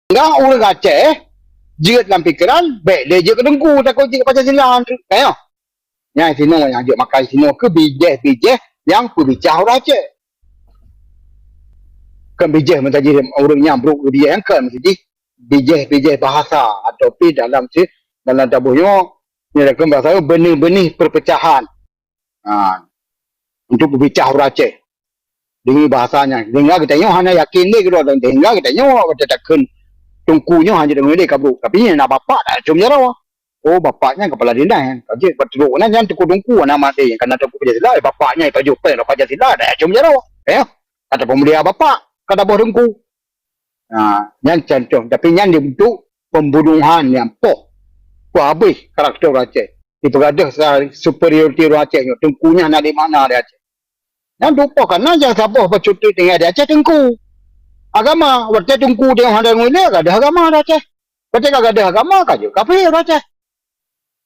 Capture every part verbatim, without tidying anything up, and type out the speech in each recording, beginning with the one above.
Sehingga ureuëng Aceh jeuet lam pikeran, bék lé jeuet keu teungku, takot jeuet keu Pancasila. Ka nyoe. Nyang sinoe nyang jeuet makai sinoe keu bijéh-bijéh nyang peubicah ureuëng Aceh. Kon bijéh meusaji ureuëng nyang brok keu bijéh nyang kon meusaji bijéh-bijéh bahasa atau pi dalam si dalam taboh nyoe nyoe kon bahasa benih-benih perpecahan. Ha, untuk peubicah ureuëng Aceh. Deungon bahasa nyan. Sehingga geutanyoe hana yakin lé keudroe, sehingga geutanyoe watée takheun teungku nyoe hana deungoe lé ka brok. Tapi nyan na bapak dak cuma jaroe. Oh, bapak nyan kepala dinas nyan. Ka jeuet bak trok nan nyan teungku-teungku nama teh. Kana teungku Pancasila, bapak nyan pajoh péng rot Pancasila dak cuma jaroe. Ya. Kata pemulia bapak, kata boh teungku. Ha, nyan contoh. Tapi nyan dibentuk pembunuhan nyang poh. Poh habéh karakter ureuëng Aceh. Dipeugah deuh sa superioriti ureuëng Aceh nyoe. Teungku nyan na di mana di Aceh. Nyan dupoh kana nyang saboh bacut tinggai di Aceh teungku. Agama, watée teungku teuh hana deungoe lé ka deuh agama di Aceh. Watée ka gadeuh agama ka jeuet kafé ureuëng Aceh.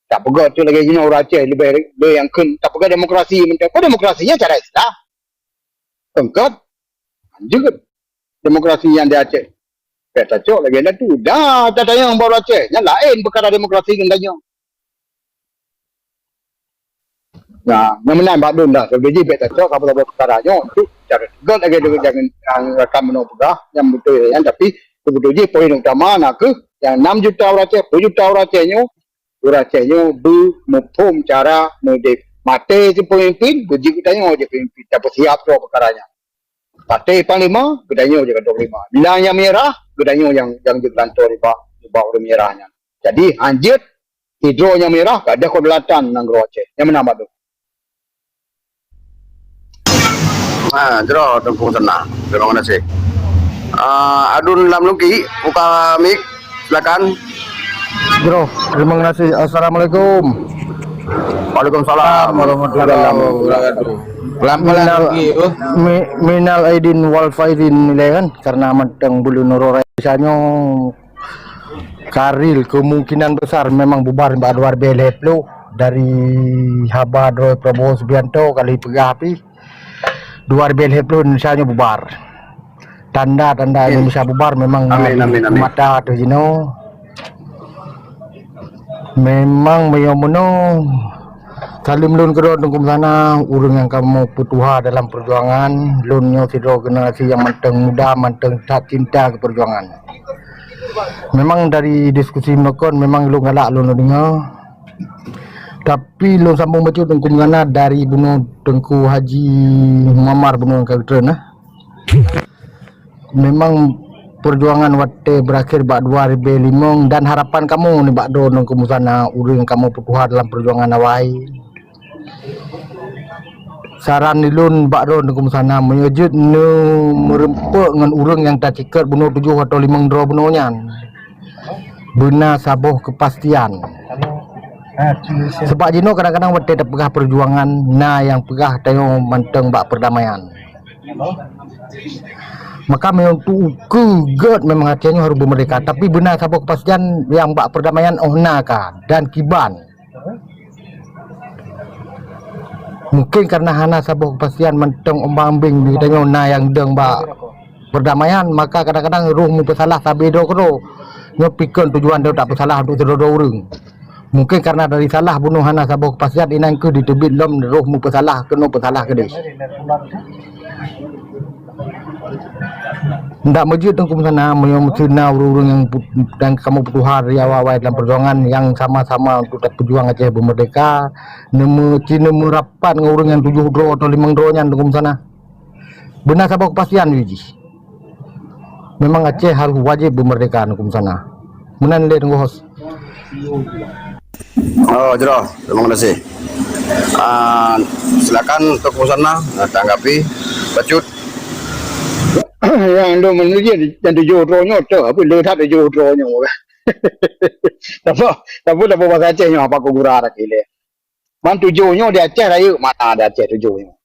Tak peugah tu lagée jinoe ureuëng Aceh leubeh le nyang kheun tak peugah demokrasi mantong. Peue demokrasi nyan cara Islam. Tongkat hanjeuet demokrasi nyang di Aceh. Bék tacok lagée na tu. Dah tatanyong bak ureuëng Aceh, nyan laén peukara demokrasi ngon tanyoe. Nah, nyang meunan bak lôn dah, sabe jih bék tacok saboh-saboh peukara nyoe tu cara teugét lagée deungon jangan rakan meunoe peugah nyang beutôi nyan, tapi beutôi jih poin utama na kheueh nyang enam juta ureuëng Aceh, sepuluh juta ureuëng Aceh nyoe, ureuëng Aceh nyoe beu muphom cara meudeh. Maté si pemimpin, beujeuet geutanyoe jeuet pemimpin, tapeusiap droe peukara nyan. Maté panglima, geutanyoe jeuet kantô panglima. Bila nyang meurah, geutanyoe nyang nyang jeuet kantô nibak nibak ureuëng meurah nyan. Jadi hanjeuet sidroe nyang meurah ka deuh kedaulatan nanggroe Aceh. Nyang meunan bak lôn. Ha, jroh Teungku Sana. Terima kasih. Ah, adun lam luki, buka mic, silakan. Jroh, terima kasih. Assalamualaikum. Waalaikumsalam warahmatullahi wabarakatuh. Pelan-pelan Minal, lagi, oh. Mi-, minal aidin wal faizin nilai kan, karena mantong bulu nurul raisanya Karil kemungkinan besar memang bubar bak dua ribu lhèe ploh dari haba droe Prabowo Subianto kali peugah pih dua ribu lhèe ploh Indonesia nyoe bubar. Tanda-tanda Amin. Indonesia bubar memang Amin, amin, amin. Mata tu jinoe. Memang meunyoe meunoe saleuem lôn keudroe Teungku Meusana, ureueng nyang kamoe peutuha dalam peujuangan, lôn nyoe sidroe generasi nyang mantong muda, mantong that cinta keu peujuangan. Memang dari diskusi meunokon memang lôn galak lôn deungoe. Tapi lôn sambung bacut Teungku Meusana dari bunoe Teungku Haji Muammar bunoe ka geutreun nah. Memang peujuangan watèe beurakhir bak dua ribèe limong dan harapan kamoe nibak droe Teungku Meusana ureueng kamoe peutuha dalam peujuangan awai. Saran lôn bak droe Teungku Meusana meunyoe jeuet neumeureumpok ngon ureueng nyang taceuket bunoe tujoh atau limong droe bunoe nyan, beuna saboh keupastian. Sebab jinoe kadang-kadang watèe tapeugah peujuangan na nyang peugah tanyoe mantong bak peurdamaian. Maka meunyoe untuk ukeue gèt memang Aceh nyoe harôh beumeurdeka, tapi beuna saboh keupastian nyang bak peurdamaian óh na ka dan kiban. Mungken karena hana saboh keupastian mantong ombang-ambing di geutanyoe na nyang dong bak peurdamaian, maka kadang-kadang roh meupeusalah sabe droe keudroe. Nyoe pikon tujuan droe tapeusalah untuk sidroe-droe ureueng. Mungken karena dari salah bunoe hana saboh keupastian inan kheueh diteubiet lom roh meupeusalah keunoe peusalah keudeh. Ndak meujeuet Teungku Meusana meunyoe meuteuna ureueng-ureueng nyang pu-, nyang kamoe peutuha dari awai-awai dalam peujuangan nyang sama-sama untuk tapeujuang Aceh beumeurdeka, neumeu-, ci neumeurapat ngon ureueng nyang tujoh droe atau limong droe nyan Teungku Meusana. Beuna saboh keupastian jih. Memang Aceh harôh wajéb beumeurdeka Teungku Meusana. Meunan lé Teungku Hos. Oh, jroh. Terima kasih. Ah, silakan Teungku Meusana, ah, tanggapi. Bacut. Nyang lôn meunurot nyang tujoh droe nyoe teuh, apa le that tujoh droe nyoe. Tapi, tapi dak bahasa Aceh nyoe apa keu gura dak ilèe. Man tujoh nyoe di Aceh rayeuk mana di Aceh tujoh nyoe.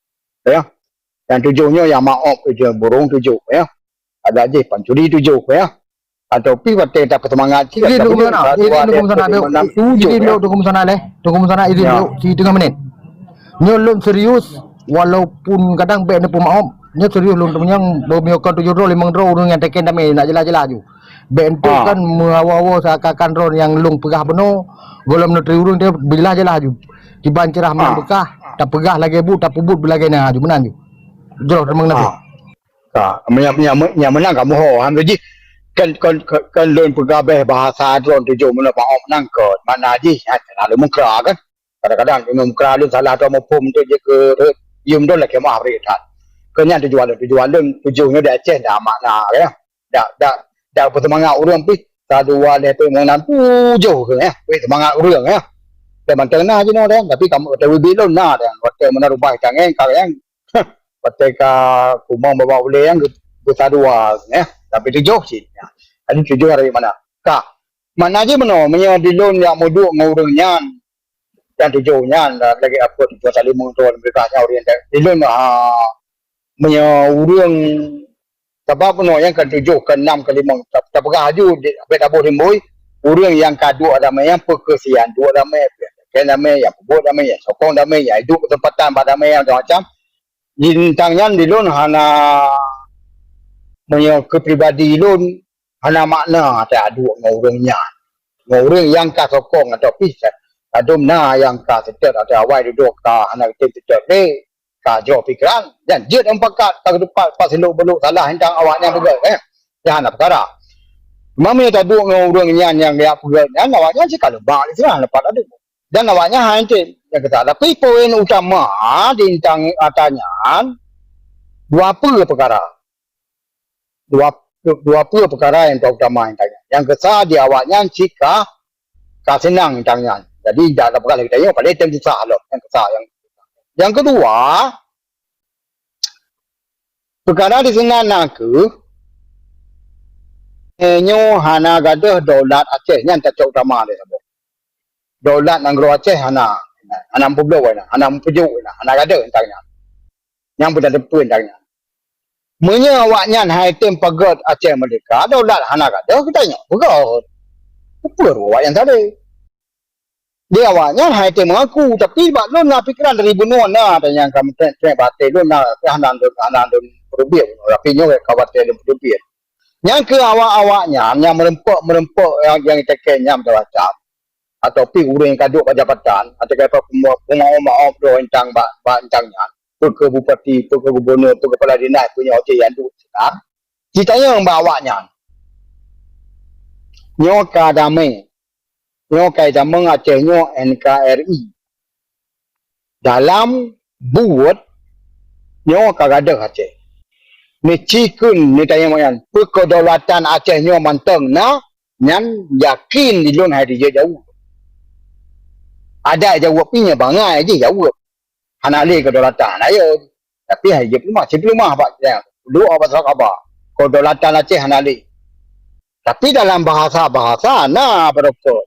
Ya. Nyang tujoh nyoe nyang maob tujoh burong tujoh ya. Ada jih pancuri tujoh ya. Atau pi watèe tapeuseumangat cit. Jadi Teungku Meusana, jadi Teungku Meusana, jadi Teungku Meusana lé, Teungku Meusana izin dulu, si tengah menit. Nyoe lôn serius, walaupun kadang bèk neupeumaob, nyoe serius lôn teumenyang, beumiokon tujoh droe, limong droe, ureueng nyang teken damé, nak jelas-jelas ju. Bèk enteuk kan meuawa-awa seakan-akan droe nyang lôn peugah bunoe, gohlom neuturi ureueng teuh bilah jeulaih aju. Kiban ceurah meunan beukah, tapeugah lagèe buet, tapeubuet lagèe na aju, meunan ju. Jroh teumeung na. Ka, meunyo, meunyo, meunyo meunan ka muho, han jih kan, kan, kan, kan lôn peugah bèh bahasa droe tujoh meunan bak awak meunan kon. Makna jih, ha, terlalu mukra kan. Kadang-kadang mukra lôn salah atau muphom tu je ke yum don lakèe meu'ah bri that. Keu nyan tujuan lôn, tujuan lôn tujoh nyoe di Aceh dak makna ya. Dak, dak, dak beuseumangat ureueng pih. Sadua lhèe peuet limong nam tujoh ke ya. Pih seumangat ureueng ya. Dan mantong na jinoe dan, tapi kamoe watèe wibi lôn na dan watèe meunan rubah tangai ka yang Watèe ka kumong babah ulèe nyang geu-, geusadua, eh, sampoe tujoh cit. Jadi tujoh dari mana? Ka. Makna jih meunoe, meunyoe di lôn jak meuduek ngon ureueng nyan, nyang tujoh nyan, lagèe apa tujoh salimong tu, mereka nyan ureueng nyan. Di lôn, ah, meunyoe ureueng, sabab meunoe nyang ka tujoh, ka nam, ka limong, ta-, tapeugah aju, di, bèk taboh rimbui, ureueng nyang ka duek damé, nyang peukeusian duek damé, nyang peubuet damé, nyang sokong damé, nyang iduek keuseumpatan bak damé, nyang macam-macam. Jintang nyan di lôn hana, meunyoe keu pribadi lôn, hana makna taduek ngon ureueng nyan. Ngon ureueng nyang ka sokong atau pih sa-, sadum na nyang ka seutôt atau awai dudoe ka hana geutem seutôt lé, ka jroh pikeran, dan jeuet meupakat ka geutupat pat silop-belok salah hintang awak nyan peugah, eh. Nyan hana peukara. Cuma meunyoe taduek ngon ureueng nyan nyang jak peugah nyan, awak nyan cit ka leubak lé sinan leupah taduek. Dan awaknyan hana tem nyang keusa. Tapi poin utama di tang-, ata nyan, dua peue peukara. Dua, dua peue peukara nyang utama di tang nyan. Nyang keusa di awaknyan cit ka, ka seunang di tang nyan. Jadi, dak tapeugah lé geutanyoe, paleng tem susah lom. Nyang keusa, nyang, nyang keudua, peukara di sinan na kheueh, eh, nyoe hana gadôh daulat Aceh, nyan tacok utama lé saboh. Daulat nanggroe Aceh hana, hana meupeubloe na, hana meupeujok na, hana gadôh teuntang nyan. Nyang peutateupeue teuntang nyan. Meunyoe awaknyan han tem peugöt Aceh meurdehka, daulat hana gadôh, geutanyoe peugöt. Peue ruwah awaknyan sabe? Di awaknyan han tem mengaku, tapi bak lôn na pikeran dari bunoe na, dan nyang ka meutrek-trek bak até lôn na, hana lôn, hana lôn peuteubiet bunoe, tapi nyoe ka watèe lôn peuteubiet. Nyang keu awak-awaknyan nyang meureumpok-meureumpok nyang, nyang takée nyang macam-macam, atau pih ureuëng nyang ka duek bak jabatan, atau keu peue, peue maoh-maoh droe intang bak, bak intang nyan, peue keu bupati, peue keu gubunur, peue keu kepala dinas, peue nyoe nyang duek sinan, jitanyong bak awaknyan, nyoe ka damé. Nyoe ka jitamong Aceh nyoe N K R I. Dalam buet nyoe ka gadôh Aceh. Neuci kheun neutanyong awaknyan, peue kedaulatan Aceh nyoe mantong na, nyan yakin di lôn hai jijaweueb. Adak jaweueb pih nyan bangai jih jaweueb. Hana lé kedaulatan, ayo. Tapi hai jeuet leumah, cit leumah bak nyan. Duek bak surat khabar. Kedaulatan Aceh hana lé. Tapi dalam bahasa-bahasa na beurukon.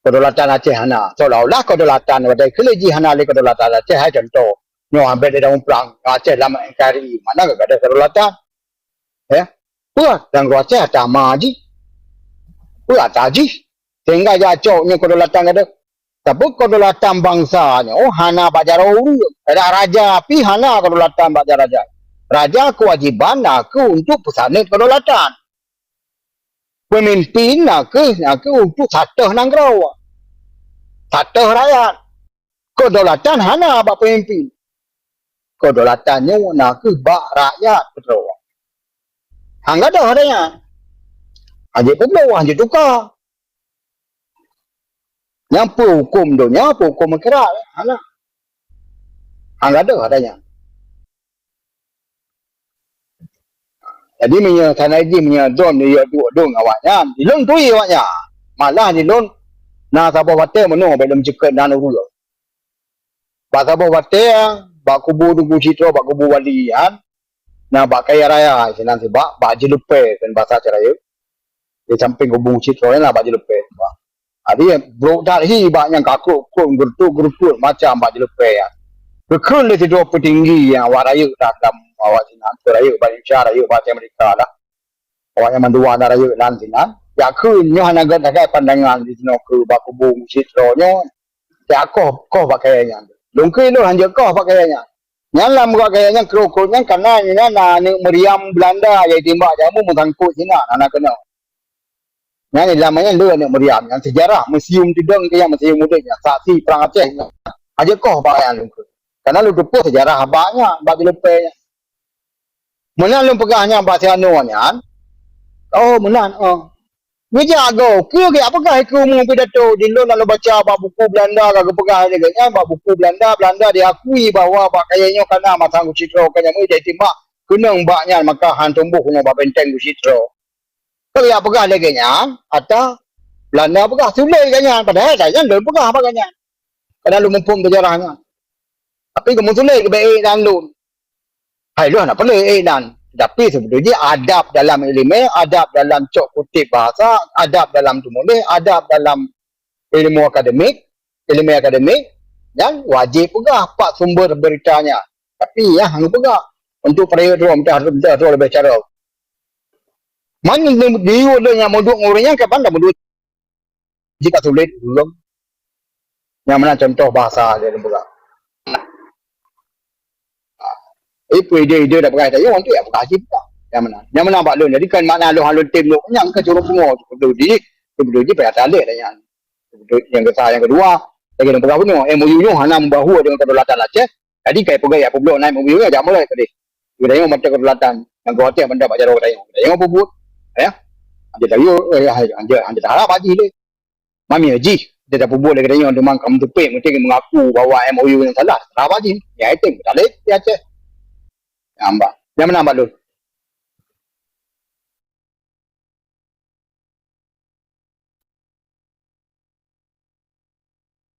Kedaulatan Aceh hana. Seolah-olah kedaulatan wadai keuleuh jih hana lé kedaulatan Aceh, hai contoh. Nyoe ambek di dalam prang Aceh lam N K R I, mana gak ada kedaulatan? Ya. Peue dan Aceh ata ma jih. Peue ata jih. Sehingga jak cok nyoe kedaulatan gata. Tapi kedaulatan bansa nyoe hana bak jaroe ureuëng. Raja pih hana kedaulatan bak jaroe raja. Raja kewajiban na kheueh untuk peusaneut kedaulatan. Pemimpin na kheueh, na kheueh untuk satéh nanggroe. Satéh rakyat. Kedaulatan hana bak pemimpin. Kedaulatan nyoe na kheueh bak rakyat keudroe. Hang gadôh ada nyan. Hana jeuet peubloe, hana jeuet tuka. Nyang peue huköm donya, peue huköm akhirat, hana. Hang gadôh ada nyan. Jadi meunyoe sana jih meunyoe droe neuyue duek dong awaknyan, di lôn turi awaknyan. Malah di lôn na saboh watée meunoe bak lôn ceukeut nan ureuëng. Bak saboh watée, bak kubu Teungku Citro, bak kubu wali nyan, na bak kayèe raya sinan sibak, bak Jeulupée kan basa Cirayeuk. Di samping kubu Citro nyan na bak Jeulupée sibak. Jadi brok that hi bak nyang ka krok-krok, geurutot-geurutot macam bak Jeulupée nyan. Geukheun lé sidroe peutinggi nyang awak rayeuk that lam awak sinan, rayeuk bak Indonesia, rayeuk bak Amerika lah. Awak nyang mandua na rayeuk nan sinan. Jak kheun nyoe hana gét sagai pandangan di sinoe keu bak kubu Citro nyoe. Jak koh, koh bak kayèe nyan. Lôn keu lôn hanjeuet koh bak kayèe nyan. Nyan lam gaya nyan krok-krok nyan karena nyan aneuk meriam Belanda jadi timbak jamu meusangkot Cina, hana keunoe. Nyan lam nyan le aneuk meriam, nyan sejarah museum tidong nyan, museum udeb nyan, saksi perang Aceh nyan. Aja koh bak nyan lôn. Karena lôn tupeue sejarah abak nyan, bak Jelupée nyan. Meunan lôn peugah nyan bak si Anor nyan, oh meunan, oh. Geujak goe, keu geujak peugah keu umu pidato, di lôn lalu baca bak buku Belanda ka geupeugah lagée nyan, bak buku Belanda, Belanda diakui bahwa bak kayée nyoe kana masa Guci Troe ka nyang meujai timbak keunong bak nyan maka han tumboh nyoe bak benteng Guci Troe. Ka geujak peugah lagée nyan, ata Belanda peugah sulet ka nyan, padahai ka nyan lôn peugah bak nyan. Kadang lôn muphom sejarah nyan. Tapi kamoe sulet keu B E dan lôn. Hai lôn hana peureulée dan, tapi sebetulnya adab dalam ileumé, adab dalam cok kutip bahasa, adab dalam tumuléh, adab dalam ilmu akademik, ileumé akademik, dan wajib peugah pat sumber beritanya. Tapi ya hang peugah untuk perayaan tu minta minta tu lebih cara. Man di di ureueng nyang meuduek ngon ureueng nyang kapan dah meuduek jika sulit ureueng. Nyang mana contoh bahasa dia peugah. Eh, peue ide-ide dah peugah tayong tu ya peugah cit. Nyang mana? Nyang mana bak lôn. Jadi kan makna lôn halon tem lôn nyang ke curung pungo tu betul di, tu betul di payah talek dah nyan. Betul yang kesa yang kedua, lagi lôn peugah bunoe, M O U nyoe hana membahu dengan kedaulatan Aceh. Jadi kai peugah ya peubloe naik M O U nyoe jak mulai tadi. Kita yang mata kedaulatan yang kuatih benda bak jaroe kita yang. Kita yang apa buat? Ya. Ada tahu, ada ada harap haji deh. Mami haji, dia dah peubuet lagi tanya memang kamu tupik mesti mengaku bahwa M O U yang salah. Apa haji? Ya itu tak leh ya Aceh. Ya hamba. Yang mana hamba tu?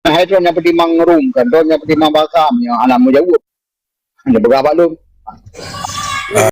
Hai tuan yang pertimang rum kan, tuan yang pertimang bahasa yang anak menjawab. Hanya peugah bak lôn.